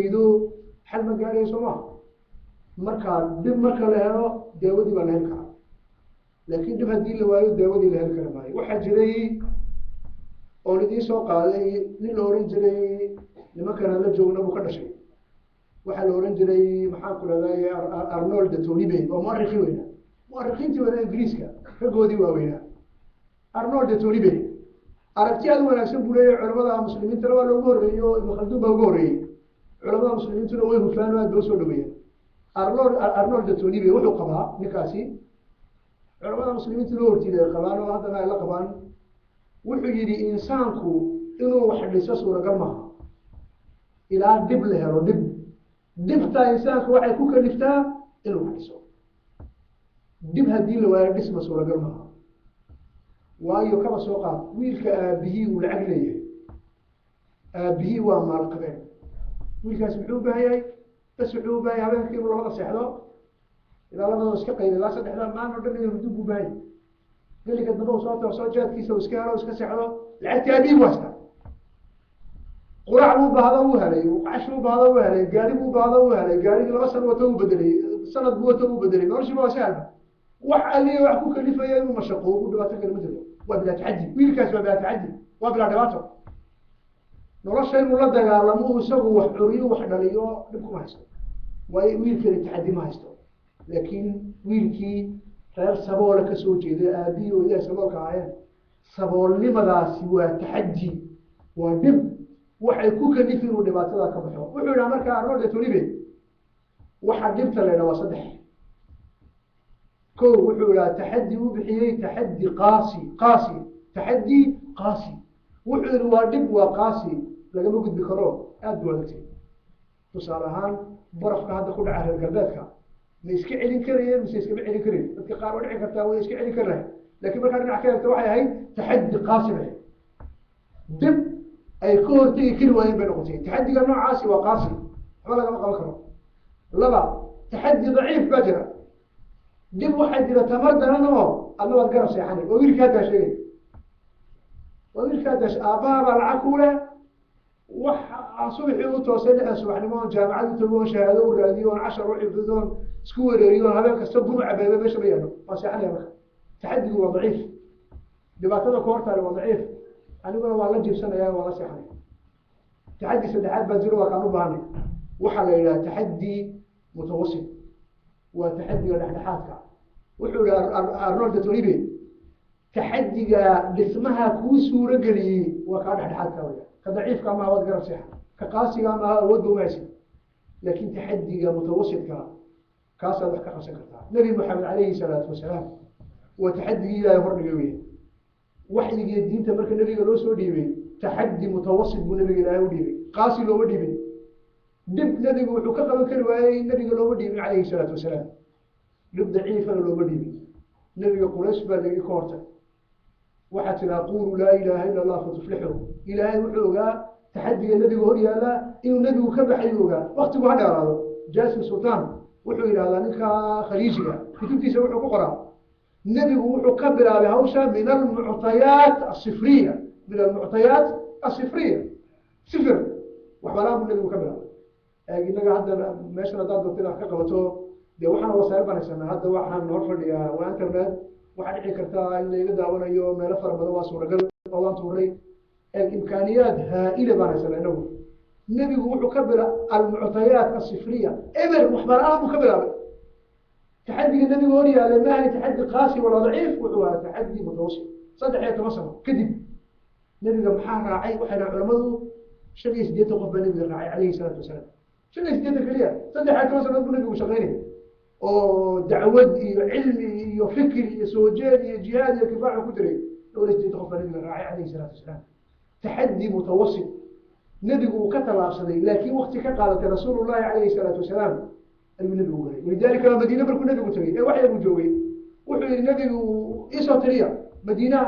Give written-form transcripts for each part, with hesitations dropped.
Ido xal ma gaadhayo, soo maha? Marka dhib marka la helo, daawadii baa la heli karaa, laakin dhib haddii la waayo, daawadii la heli kara maayo. Waxaa jiray oon idiin soo qaaday nin la ohan jiray, nimankan aan la joogna buu ka dhashay, waxaa la ohan jiray, maxaan ku rahday, Arnold Toynbee. Waa muarikii weynaa, muarikiintii weynaa Ingiriiska, raggoodii waaweynaa. Arnold Toynbee aragti aad u wanaagsan buu leeyahy. Culamada muslimiintana waa loogu horreeyey oo Ibnu Khalduun baa ugu horreeyey. Culamada muslimiintuna way hufaan oo aad ba usoo dhaweeyeen. Arnold Toynbee wuxuu qabaa ninkaasi, culamada muslimiintu loo hortiida ay qabaan oo haddana ay la qabaan. Wuxuu yidhi, insaanku inuu wax dhiso suuragal maaha ilaa dhib la helo. Dhibta insaanku waxay ku kaliftaa inuu wax dhiso. Dhib haddii la waayo, dhisma suuragal maaha. Waayo, kaba soo qaad wiilka aabihii uu lacag leeyahay, aabihii waa maalqabeen. Wiilkaas muxuu u baahan yahay? Bas, wuxuu u baahan yahay habeenkii inuu labada seexdo ilaa labada iska qayb ilaa saddexda, maalin o dhan inuu hurdo buu baahan yahay. Gelika dambe uu soo tooso, jaadkiisa uu iska helo, iska seexdo, lacagtii aabihii bu haystaa. Qurac buu baahdo wuu helay, cash buu baahdo wuu helay, gaari buu baahdo wuu helay. Gaarigii 2 sano wato wuu bedelay, sanad buu wato wuu bedelay. Noloshiiba waa sahalba. Wax aliya wax ku kalifaya inuu mashaqo u dhibaato kale ma jiro. Waa bilaa taxaddi wiilkaasi, waa bilaa taxaddi, waa bilaa dhibaato. Nolosha inuu la dagaalamo, isagu wax curiyo, wax dhaliyo, dhib kuma haysto, waayo wiilkani taxaddi ma haysto. Laakiin wiilkii reer saboola kasoo jeeday, aabihii oo saboolka ahaayeen, saboolnimadaasi waa taxaddi, waa dhib. Waxay ku kalifi inuu dhibaatada ka baxo. Wuxuu yidhaha marka Arnold Toynbee, waxa dhibta la yidhaha waa saddex. Ko wuxuu yidhaha taxaddi uu bixiyey taxaddi qaasi, qaasi, taxaddi qaasi. Wuxuu yihi waa dhib, waa qaasi, lagama gudbi karo, aad bu adagtay. Tusaale ahaan, barafka hadda ku dhaca reer galbeedka ma iska celin karayeen mise iskama celin karayn? Dadka qaar waa dhici kartaa way iska celin kari lahay, lakin markaa dhinac ka eegto, waxay ahayd taxaddi qaasi bay ahayd, dib ay ka hortegi kari waayeen bay noqotay. Taxaddiga noocaasi waa qaasi, waxba lagama qaban karo. Laba, taxaddi daciif baa jira. Dib waxaa jira tamar daran oo adna waad garab seexanay. Waa wiilka haddaa sheegay, waa wiilka haddaa. Aabbaha baa lacag ku leh. Wax aan subaxii u toosay 6da subaxnimo oon jaamacad u tago, oon shahaado u raadiyo, oon cashar u xifdido, oon isku wareeriyo, oon habeen kasta bur cabeebe, meesha ma yaalo, waan seexanaya. Marka taxaddigu waa daciif, dhibaatada ku hortaale waa daciif, aniguna waan la jiibsanaya, waan la seexanaya. Taxaddi saddexaad baa jiro, waa kaan u baahanay. Waxaa la yidhaha taxaddi mutawasit, waa taxaddiga dhexdhexaadka. Wuxuu yihi Arnold Toynbee, taxaddiga dhismaha kuu suuro geliyey waa kaa dhexdhexaadka waya. Ka daciifka maaha, waad garab seexa. Ka qaasiga maaha, awoodba uma haysid. Laakin taxaddiga mutawasitka kaasaad wax ka qabsan kartaa. Nebi Moxamed calayhi salaatu wasalaam waa taxaddigii Ilaahay hordhigay wey. Waxyigiiyo diinta marka nebiga loo soo dhiibay, taxaddi mutawasit buu nebiga Ilaahay u dhiibay, qaasi looma dhiibin. Dhib nebigu wuxuu ka qaban kari waayey nebiga looma dhiibin calayhi salaatu wasalaam, dhib daciifana looma dhiibin nebiga. Quraysh baa lagi ka hortag, waxaa tiraa "Quluu laa ilaaha illa Allah fatuflixu". Ilaahay wuxuu ogaa taxaddiga nebiga hor yaallaa inuu nebigu ka baxayu ogaa, waktigu ha dheeraado. Jasim Sultan wuxuu yidhahdaa, ninka khaliijiga, kutubtiisa wuxuu ku qoraa, nebigu wuxuu ka bilaabay hawsha min almuctayaat asifriya, min almuctayaat asifriya, sifir waxbalaan buu nebigu ka bilaabay. Inaga hadda meeshan haddaad doonto inaad ka qabato, dee waxaana wasaa'il baan haysanaa. Hadda waxaan hor fadhiyaa waa internet, waxaa dhici kartaa in laiga daawanayo meelo fara badan, waa suuragal oo waan tuuray. Imkaaniyaad haa-ila baan haysanaa inagu. Nebigu wuxuu ka bila almuctayaat asifriya, eber, waxbala-aan buu ka bilaabay. Taxadiga nebiga hor yaalay maahay taxadi qaasi walaa daciif, wuxuu ahaa taxadi mutawasit. 13 sano kadib nebiga maxaa raacay? Waxay dhahan culamadu 85 qof baa nebiga raacay calayhi salaatu wasalaam. 85 keliya, 13 sanood buu nebigu shaqaynay oo dacwad iyo cilmi iyo fikri iyo soo jeed iyo jihaad iyo kifaaxu ku jiray. 84 qof baa nebiga raacay calayhi salaatu wasalaam. Taxadi mutawasit nebigu uu ka tallaabsaday, laakiin wakti ka qaadatay rasuulullahi calayhi salaatu wasalaam ayuu nebigu galay. Walidalika Madiine markuu nebigu tegey ee wax yar uu joogay, wuxuu yihi nebigu, "Isoo tiriya Madiina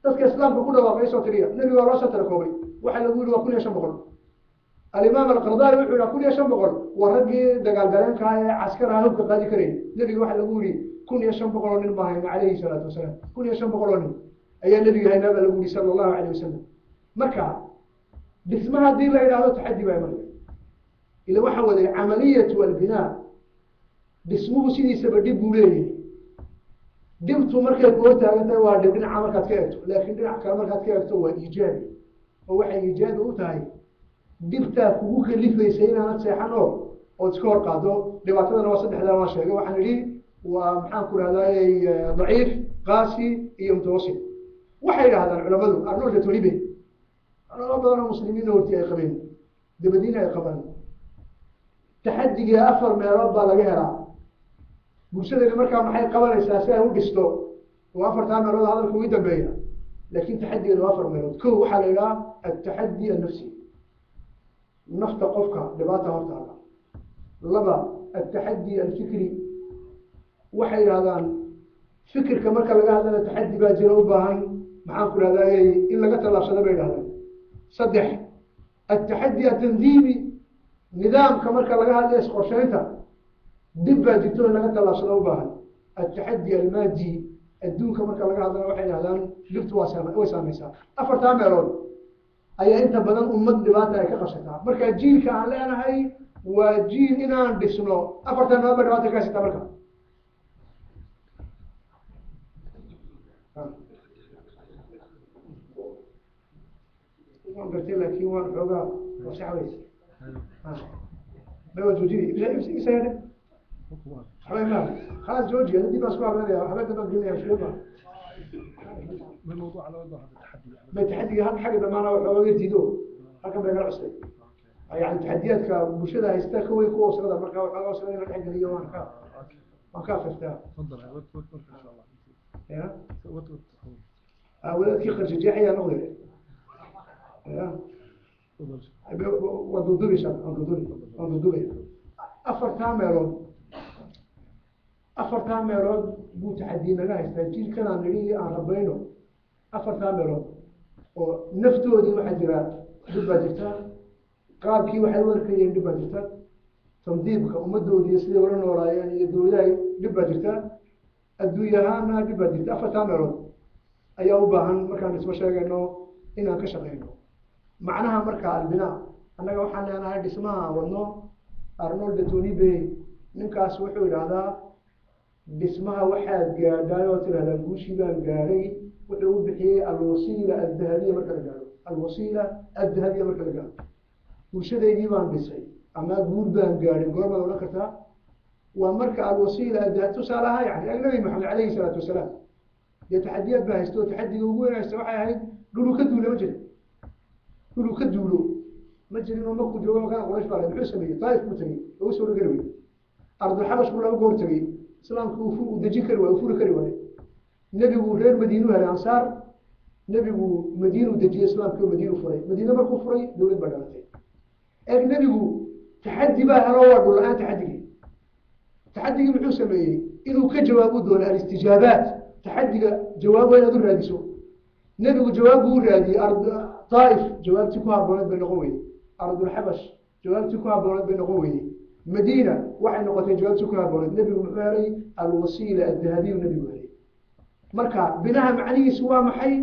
dadka islaamka ku dhawaaqay, isoo tiriya." Nebiga waa loo soo tira koobay, waxaa lagu yihi waa 1500. Alimaam Alqardaawi wuxuu yihi 1500 waa raggii dagaalgaleenka ee caskaraha hubka qaadi karayay. Nebiga waxaa lagu yihi 1500 oo nin baa hayna calayhi salaatu wasalaam. 1500 oo nin ayaa nebiga haynaa baa lagu yihi sala allahu alayh wasalam. Marka dhisma haddii la yidhahdo, taxaddi baa imanaya. Ila waxaan waday camaliyatu albinaa, dhismuhu sidiisaba dhib buu leeyahay. Dhibtu markay ku hor taagan tahay waa dhib dhinaca markaad ka eegto, laakiin dhinac kale markaad ka eegto waa iijaabi, oo waxay iijaabi u tahay dhibtaa kugu kalifaysa inaanad seexan oo ood iska hor qaado. Dhibaatadana waa saddexdaa waan sheegay, waxaan idhi waa maxaan ku rahdaayey daciif, qaasi iyo mutawasit. Waxay idhahdaan culamadu, Arnold Toynbee, culamo badan oo muslimiinna hortii ay qabeen, dabadiina ay qabaan, taxadigii afar meelood baa laga helaa. Bulshadani markaa maxay qabanaysaa si ay u dhisto? Oo afartaa meelood hadalka ugu dambeeya, laakin taxadigani waa afar meelood. Ko waxaa la yidhaha altaxadi annafsi, nafta qofka dhibaata hortaala. Laba, altaxadi alfikri, waxay yidhahdaan fikirka marka laga hadlana taxadi baa jira u baahan maxaan ku rahdaayey in laga tallaabsado bay yidhahdaan. Saddex, altaxadi atandiimi, nidaamka marka laga hadlayo isqorsheynta dib baa jirto in laga tallaabsado u baahan. Altaxadi almaadi, adduunka marka laga hadlana waxay yidhahdaan dhibtu waa way saameysaa. Afartaa meelood ayaa inta badan ummad dhibaata ay ka qabsataa. Marka jiilka aan leenahay waa jiil inaan dhisno, afartaa meelood ba dhibaata ka haysataa. Marka waan gartay, laakin waan xoogaa waa sax weys ma waa joojini isa yadhe waxba ma khalaas jooji, dib baan isku habeynaya, waxba dambaan gelinaya mushkilad ma الموضوع على وضع هذا التحدي. Ma taxadiga halka xagga damaana waxooga diido, halkan bay kala cusbay, yani taxadiyaadka bulshada haysta ka weyn kuwa usrada, marka waxooga usrada in la dhex geliyo waan ka waan ka afirtaa. تفضل، وقت وقت ان شاء الله. Ya وقت وقت. Wadaadkii qarshajeexayaa noqday ya. تفضل. Waa duudubaysaa, waan duudubi, waan duudubaya. Afartaa meelood, afartaa meelood buu taxadii naga haystaa jiilkan aan nidhi aan rabayno. Afartaa meelood oo naftoodii waxaa jira dhib baa jirta, qaabkii waxay u arkayeen dhib baa jirta, tandiibka ummadoodii siday ula noolaayeen iyo dowladahay dhib baa jirta, adduuny ahaana dhib baa jirta. Afartaa meelood ayaa u baahan markaan dhismo sheegayno inaan ka shaqeyno. Macnaha marka albinaa, annaga waxaan leenahay dhismaha aan wadno, Arnold Toynbee ninkaas wuxuu idhaahdaa dhismaha waxaad gaadhaay oo tidhahdaa guushii baan gaadhay, wuxuu u bixiyey alwasiila aldahabiya. Marka la gaadho alwasiila aldahabiya, marka la gaadho bulshadeydii baan dhisay ama guur baan gaadhay, goormaad odhan kartaa? Waa marka alwasiila aldahabiya. Tusaale ahaan, yani Nabi Maxamed calayhi salaatu wasalaam dee taxadiyaad baa haysto, taxadiga ugu weyn haysta waxay ahayd dhuluu ka duula ma jirin, dhuluu ka duulo ma jirin oo markuu joogo makana Quraysh baa muxuu sameeyey? Taif buu tegey oo u soo geli weyey. Ardulxabash buu laba goor tegey, islaamku uu dejin kari waaye, uu furi kari waaye. Nebigu reer Madiinu helay, ansaar, nebigu Madiinuu dejiyey islaamkii oo Madiinu furay. Madiine markuu furay dowlad baa dhalatay. Eeg, nebigu taxaddi baa helo, waa dhul la-aan. Taxadigii, taxadigii muxuu sameeyey? Inuu ka jawaabo doono alistijaabaat. Taxadiga jawaab waa inaad u raadiso. Nebigu jawaab buu u raadiyey. Taif jawaabtii ku habbooneed bay noqon weyey, ardulxabash jawaabtii ku habbooneed bay noqon weyey, Madiina waxay noqotay jawaabtii ku habbooneed. Nebigu muxuu helay? Alwasiila addahabiyu nebigu helay. Marka binaha macnihiisu waa maxay?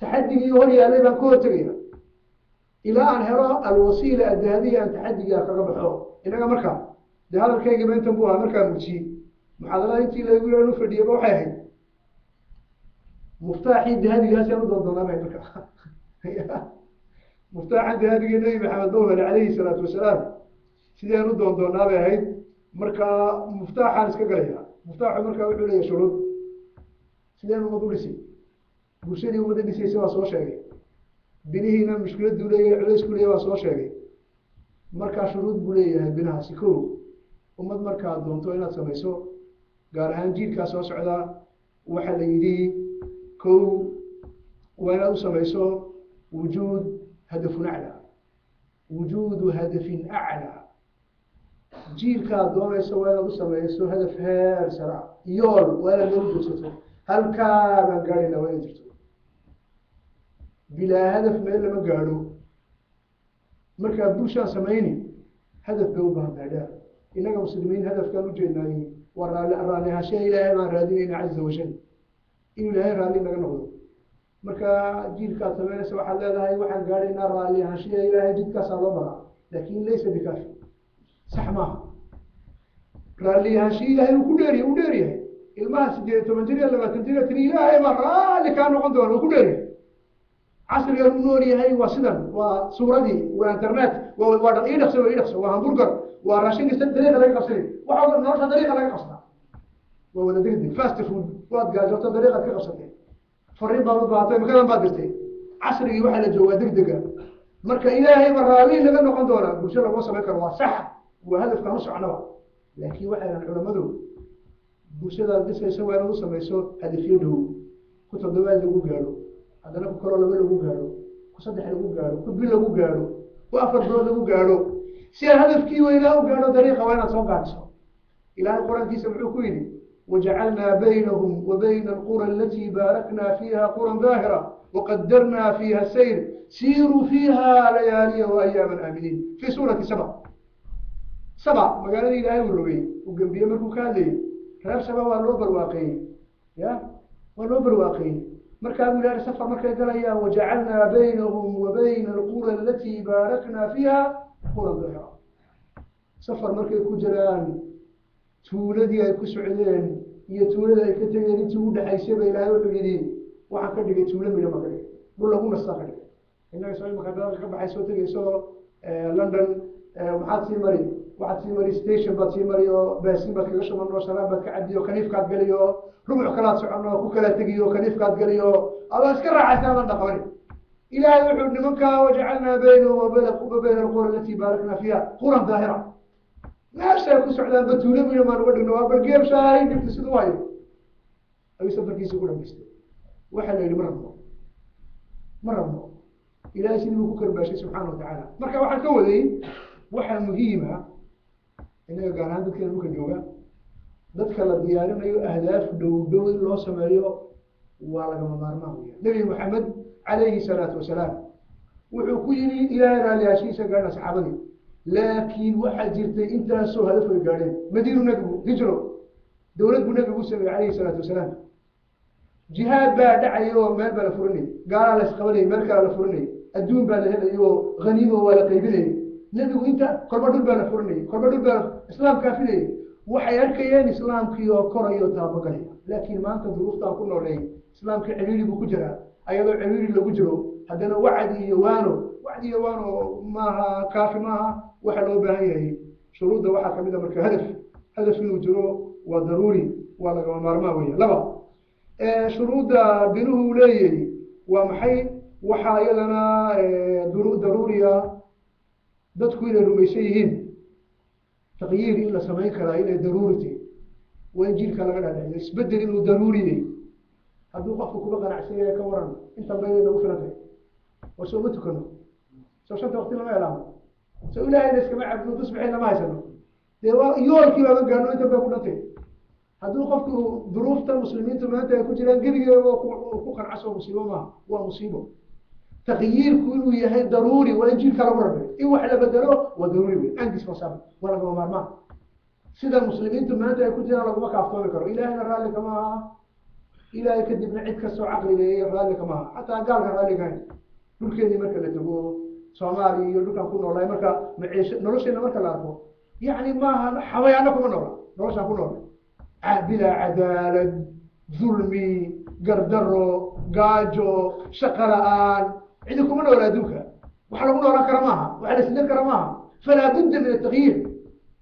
Taxadigii hor yaalay baan ka hortegaya ilaa aan helo alwasiila addahabiya, aan taxadigaa kaga baxo. Inaga marka dee hadalkaygaba intan buu ahaa markaa muujiyey. Muxaadarada intii laygu yeehan u fadhiyaba waxay ahayd muftaaxii dahabigaasi aan u doondoonaa bay. Marka muftaaxa dahabigii Nebi Maxamed loo helay calayhi salaatu wasalaam sidii aan u doondoonaa bay ahayd. Marka muftaaxaan iska galaya. Muftaaxu marka wuxuu leeyahay shuruud. Sideen ummad u dhisi? Bulshadii ummadda dhisaysa waa soo sheegay, binihiina mushkiladuu leeyahay, culaysku leeyahay waa soo sheegay. Markaa shuruud buu leeyahay binahaasi. Ko, ummad markaad doonto inaad samayso, gaar ahaan jiilkaa soo socdaa, waxaa la yidhi kow waa inaad u samayso wujuud hadafun aclaa, wujuudu hadafin aclaa. Jiilkaad doonayso waa inaad u samayso hadaf heer sara, yool waa inaad meel joogsato, halkaa baan gaadhayna waa inaad jirto. Bilaa hadaf meel lama gaadho. Markaa bulshaan samayni hadaf bay u baahan tahay dheer. Innaga muslimiin hadafkaan ujeednaayey waa raali raalli ahaanshaha Ilaahay baan raadinayna caza wajal, inuu Ilaahay raalli naga noqdo. Marka jiilkaad samaynaysa waxaad leedahay waxaan gaadhaynaa raalli ahaanshaha Ilaahay, jidkaasaa loo maraa, laakin laysa bikaafi. Maaha raalliyahaanshii Ilaahay uu ku dheeriya, uu dheeryahay. Ilmaha 18 jir iyo 20 jir tiri Ilaahay baa raalli kaa noqon doona, uu ku dheeryahay. Casrigan uu nool yahay waa sidan, waa suuradii, waa internet, waa ii dhaqso, waa ii dhaqso, waa hamburger, waa raashinka dariiqa laga qabsanay. Waxa nolosha dariiqa laga qabsadaa waa wada degdeg, fast food. Waad gaajoorta, dariiqaad ka qabsatay, fariin baad u baahatay, makadan baad dirtay. Casrigii waxaa la joogaa degdega. Marka Ilaahay ba raalli naga noqon doonaa bulsho laguma samayn karo. Waa sax, waa hadafkaan u soconaba, laakiin waxay dhahan culamadu, bulshadaad dhisayso waa inaad u samayso hadafyo dhow, ku toddobaad lagu gaadho, haddana ku kaloo laba lagu gaadho, ku saddex lagu gaadho, ku bil lagu gaadho, ku 4 bilood lagu gaadho, si aad hadafkii weynaa u gaadho. Dariiqa waa inaad soo gaadhiso. Ilaahay Qur-aankiisa muxuu ku yidhi? "Wajacalnaa baynahum wa bayna alqura alatii baaraknaa fiiha quran daahira waqadarnaa fiiha sayr siiruu fiiha layaaliya wa ayaaman aaminiin", fi suurati Saba. Saba magaalada Ilaahay uu rogay, uu gembiyey markuu ka hadlayay, reer Saba waa loo barwaaqeeyey, ya waa loo barwaaqeeyey. Markaa buu Ilahay safar markay galayaan, "Wajacalnaa baynahum wa bayna alqura alatii baaraknaa fiiha quran daahira". Safar markay ku jiraan, tuuladii ay ku socdeen iyo tuulada ay ka tegeen intii u dhexaysay ba Ilaahay wuxuu yidhi, waxaan ka dhigay tuulo midho baan ka dhigay, dhul lagu nastaa ka dhigay. Innaga soo imaka dalka ka baxay, soo tegayso London, maxaad sii mari? Waxaad sii mari station baad sii mari, oo baasiin baad kaga shuban, oo sharaab baad ka cabiyo, kaniifkaad geliyo, rubuc kalaad socon oo ku kala tegiyo, kaniifkaad geliyo, adoo iska raaxaysa adan dhaqabani. Ilaahay wuxuu nimankaa, "Wajacalnaa baynahum wa bayna alqura alatii baaraknaa fiiha quran daahira". Meeshay ku socdaan ba tuulo midho baan uga dhigno, waa balgeebshaay dhibta siduu hayo ayuu safarkiisii ku dhamaystay. Waxaa la yidhi, ma rabno, ma rabno. Ilahay sidii buu ku karbaashay, subxaana watacaala. Marka waxaan ka waday, waxaa muhiima innaga, gaar ahaan dadkeena dhulka jooga, dadka la diyaarinayo ahdaaf dhow dhow in loo sameeyo waa lagama maarmaan weya. Nebi Maxamed calayhi salaatu wasalaam wuxuu ku yidhi, Ilaahay raaliyaashiisa gaadhna saxaabadii, laakiin waxaa jirtay intaasoo hadaf ay gaadheen. Madiinu nebigu hijro, dowlad buu nebigu u sameeyey calayhi salaatu wasalaam. Jihaad baa dhacay oo meel baa la furinayay, gaalaa la isqabanayay, meel kalaa la furinayay, adduun baa la helayay oo haniimo waa la qaybinayay. Nebigu inta kolba dhul baa la furinayay, kolba dhul baa islaamkaa fidayay. Waxay arkayeen islaamkii oo korayo, taabagalaya. Laakiin maanta duruuftaan ku nooleey, islaamkii ciriiri buu ku jiraa. Ayadoo ciriiri lagu jiro, haddana wacdi iyo waano, wacdi iyo waano maaha, kaafi maaha. Waxa loo baahan yahay shuruudda waxaa kamid a marka hadaf. Hadaf inuu jiro waa daruuri, waa lagama maarmaan weya. Laba, shuruudda binuhu leeyahy waa maxay? Waxaa iyadana daruuriya dadku inay rumaysan yihiin taqyiir in la samayn karaa inay daruuri tahy. Waa in jiilka laga dhadhiciyo isbedel inuu daruuriyey. Hadduu qofku kuba qanacsan yahay, ka waran intan bay nagu filan tahay, war soo ma tukano, soo shanta waqti lama helaamo, soo Ilaahayna iskama cabdino, tusbixin lama haysano, dee waa yoolkii baaba gaarno, intan bay ku dhantay. Hadduu qofku duruufta muslimiintu maanta ay ku jiraan gebigeeba ku qancaso, musiibo maaha, waa musiibo. Takyiirku inuu yahay daruuri waa in jiilka lagu rabay. In wax la bedelo waa daruuri wey, indispensable, waa lagama maarmaan. Sida muslimiintu maanta ay ku jiraan laguma kaaftoomi karo. Ilaahayna raalli kama aha, Ilaahay kadibna cid kastoo caqliga raalli kama aha, xataa gaalka raalli kahayn. Dhulkeedii marka la tago, Soomaaliya iyo dhulkaan ku noolahay, marka maciisho nolosheena marka la arko, yacni maaha xawayaano kuma noola noloshaan ku noolay, bilaa cadaalad, dulmi, gardaro, gaajo, shaqo la-aan, cidi kuma noola adduunka. Wax lagu noolaan kara maaha, wax la sidan kara maaha. Falaa budda min atagyiir.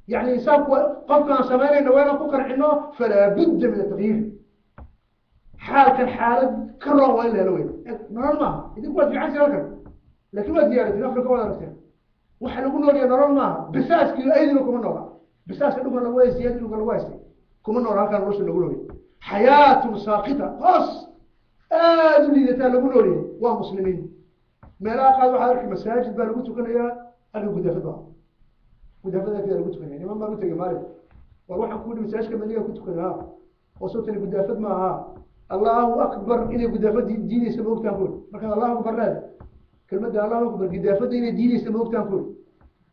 Yani insaanku, qofkaan samaynayna waa inaan ku qancino, falaa budda min atagyiir. Xaalkan xaalad ka roon waa in la helo wey. Nolol maaha. Idinku waad fiican si halkan, laakin waad ziyaarateen Africa, waad aragteen waxa lagu noolaya. Nolol maaha. Bisaaska iyo aydina kuma noola. Bisaaska dhulka lagu haystay, dhulka lagu haystay kuma noola. Halkaan nolosha lagu noolaya xayaatun saaqita, hoos aada u liidataa lagu noolyahay, waa muslimiin. Meelaha qaad waxaad arki masaajid baa lagu tukanayaa, halka gudaafad baa, gudaafad agteeda lagu tukanaya. Niman baan u tegay maalin, war waxaan ku yihi, masaajidka madiga ku tukada ha, oo soo tani gudaafad ma aha. Allahu akbar inay gudaafad diideysa ma ogtaan kuri? Markaad allahu akbar leeda, kelmadda allahu akbar gudaafadda inay diideysa ma ogtaan kuri?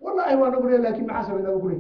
Wallahi waa nagu le, laakin maxaa sameynaa bu kuli.